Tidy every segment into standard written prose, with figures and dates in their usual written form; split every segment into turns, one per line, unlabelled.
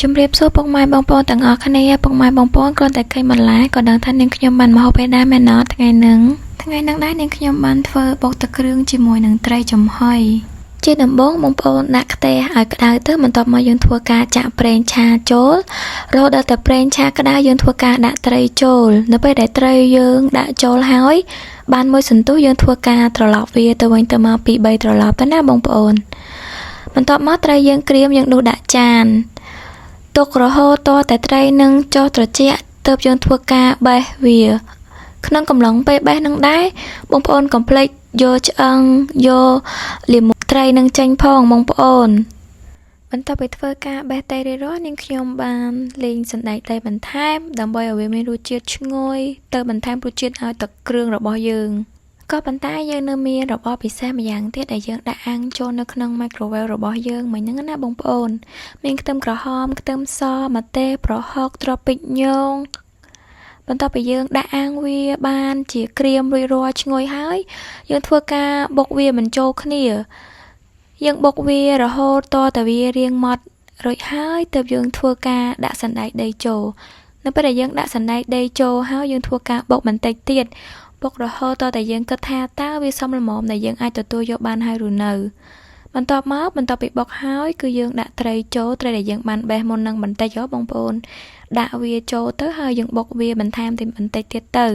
ជំរាបសួរពុកម៉ែបងប្អូនទាំងអស់គ្នាពុកម៉ែបងប្អូនគ្រាន់តែឃើញបន្លែក៏ដឹងថានាងខ្ញុំបានមកហូបឯដែរមែនអត់ថ្ងៃហ្នឹងថ្ងៃហ្នឹងដែរនាងខ្ញុំបានធ្វើបុកទឹកគ្រឿងជាមួយនឹងត្រីចំហុយជាដំបូងបងប្អូនដាក់ខ្ទះឲ្យក្តៅទៅបន្ទាប់មកយើងធ្វើការចាក់ប្រេងឆាចូលរហូតដល់តែប្រេងឆាក្តៅយើងធ្វើការដាក់ត្រីចូលនៅពេលដែលត្រីយើងដាក់ចូលហើយបានមួយសន្ទុះយើងធ្វើការត្រឡប់វាទៅវិញទៅមក2 3ត្រឡប់ទៅណាបងប្អូនបន្ទាប់មកត្រីយើងក្រៀមយើងដួសដាក់ចានទុករហូតតតែត្រីនឹងចុះត្រជាក់ទើបយើងធ្វើការបេះវាក្នុងកំឡុងពេលបេះនឹងដែរបងប្អូនកុំភ្លេចយកឆ្អឹងយកលាមកត្រីនឹងចេញផងបងប្អូនបន្ទាប់ពីធ្វើការបេះត្រីរួចរាល់នាងខ្ញុំបានលេងសណ្តែកដីបន្ថែមដើម្បីឲ្យវាមានរសជាតិឈ្ងុយទៅបន្ថែមរសជាតិឲ្យទឹកគ្រឿងរបស់យើងក៏ប៉ុន្តែយើងនៅមានរបបពិសេសម្យ៉ាងទៀតដែលយើងដាក់អាំងចូលនៅក្នុង microwave របស់យើងមិញហ្នឹងណាបងប្អូនមានខ្ទឹមក្រហមខ្ទឹមសម្ទេសប្រហុកត្រពេជ្រញងបន្ទាប់ពីយើងដាក់អាំងវាបានជាក្រៀមរួចរាល់ឈ្ងុយហើយយើងធ្វើការបុកវាបញ្ចូលគ្នាយើងបុកវារហូតតតែវារៀងម៉ត់រួចហើយទើបយើងធ្វើការដាក់សណ្តែកដីចូលនៅពេលដែលយើងដាក់សណ្តែកដីចូលហើយយើងធ្វើការបុកបន្តិចទៀតបុករហូតតតែយើងគិតថាតើវាសមល្មមដែលយើងអាចទទួលយកបានហើយឬនៅបន្ទាប់មកបន្ទាប់ពីបុកហើយគឺយើងដាក់ត្រីចូលត្រីដែលយើងបានបេះមុននឹងបន្តិចហ៎បងប្អូនដាក់វាចូលទៅហើយយើងបុកវាបន្ថែមទីបន្តិចទៀតទៅនិ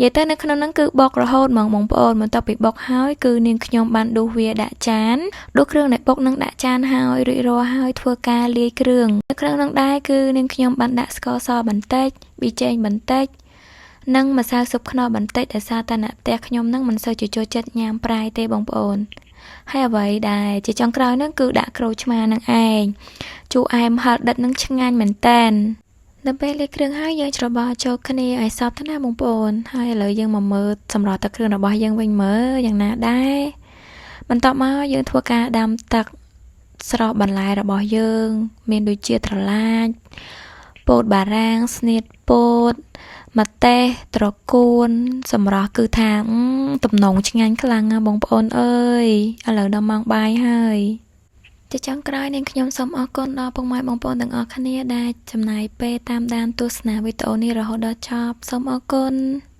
យាយទៅនៅក្នុងហ្នឹងគឺបុករហូតហ្មងបងប្អូនបន្ទាប់ពីបុកហើយគឺនាងខ្ញុំបានដួសវាដាក់ចានដួសគ្រឿងដែលបុកនឹងដាក់ចានហើយរួចរាល់ហើយធ្វើការលាយគ្រឿងនៅក្នុងហ្នឹងដែរគឺនាងខ្ញុំបានដាក់ស្ករសបន្តិចប៊ីចេងបន្តិចនិងម្សៅស៊ុបខ្នុរបន្តិចដោយសារតែអ្នកផ្ទះខ្ញុំនឹងមិនសូវជាចូលចិត្តញ៉ាំប្រៃទេបងប្អូនហើយអ្វីដែលជាចុងក្រោយហ្នឹងគឺដាក់ក្រូចឆ្មានឹងឯងជូរអែមហឹរដិតនឹងឆ្ងាញ់មែនតែនដល់ពេលលាយគ្រឿងហើយយើងច្របល់ចូលគ្នាឲ្យសព្វទៅណាបងប្អូនហើយឥឡូវយើងមកមើលសម្រស់ទឹកគ្រឿងរបស់យើងវិញមើលយ៉ាងណាដែរបន្ទាប់មកយើងធ្វើការដាំទឹកស្រស់បន្លែរបស់យើង មានដូចជាត្រឡាចពោតបារាំងស្នៀតពោតម្ទេសត្រកួនសម្រស់គឺថាទំនងឆ្ងាញ់ខ្លាំងណាស់បងប្អូនអើយឥឡូវដល់ម៉ោងបាយហើយជាចុងក្រោយនាងខ្ញុំសូមអរគុណដល់ពុកម៉ែបងប្អូនទាំងអស់គ្នាដែលចំណាយពេលតាមដានទស្សនាវីដេអូនេះរហូតដល់ចប់សូមអរគុណ។